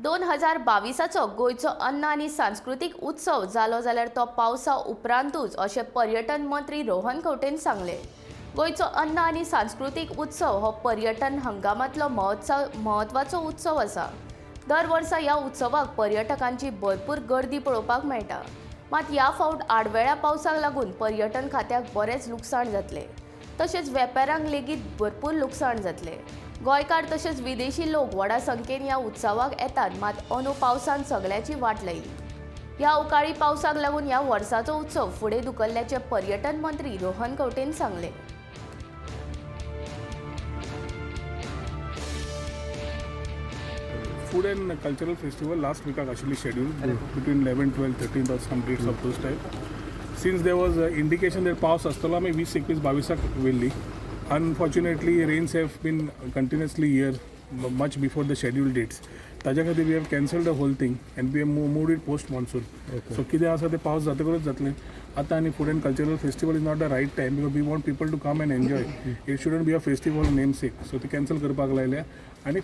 2022चो गोंयचो अन्न आनी सांस्कृतीक उत्सव जालो जाल्यार तो पावसा उपरांतूच, अशें पर्यटन मंत्री रोहन खंवटेन सांगलें. गोंयचो अन्न आनी सांस्कृतीक उत्सव हो पर्यटन हंगामांतलो महोत्सव म्हत्वाचो उत्सव आसा. दर वर्सा ह्या उत्सवाक पर्यटकांची भरपूर गर्दी पळोवपाक मेळटा. मात ह्या फावट आडवेळ्या पावसाक लागून पर्यटन खात्याक बरेंच लुकसाण जातलें, तशेंच वेपाऱ्यांक लेगीत भरपूर लुकसाण जातलें. गोंयकार तशेंच विदेशी लोक व्हडा संख्येन ह्या उत्सवाक येतात, मात अंदू पावसान सगळ्याची वाट लायली. ह्या अवकाळी पावसाक लागून ह्या वर्साचो उत्सव फुडें धुकल्ल्याचें पर्यटन मंत्री रोहन खंवटेन सांगलें. Food and cultural festival last विकाक आशिल्ली schedule between 11, 12, 13 or some dates of those type. Since there was indication that पावस आसतलो, आमी 20, 21, 22 व्हेल्ली. Unfortunately, rains have been continuously here much before the schedule dates. ताज्या खातीर we have cancel the whole thing and we have moved it post monsoon. So कितें आसा तें पावस जातकूच जातलें आतां. आनी food and cultural festival is not the right time because we want people to come and enjoy. It shouldn't be a festival name sake. So ती cancel करपाक लायल्या आनी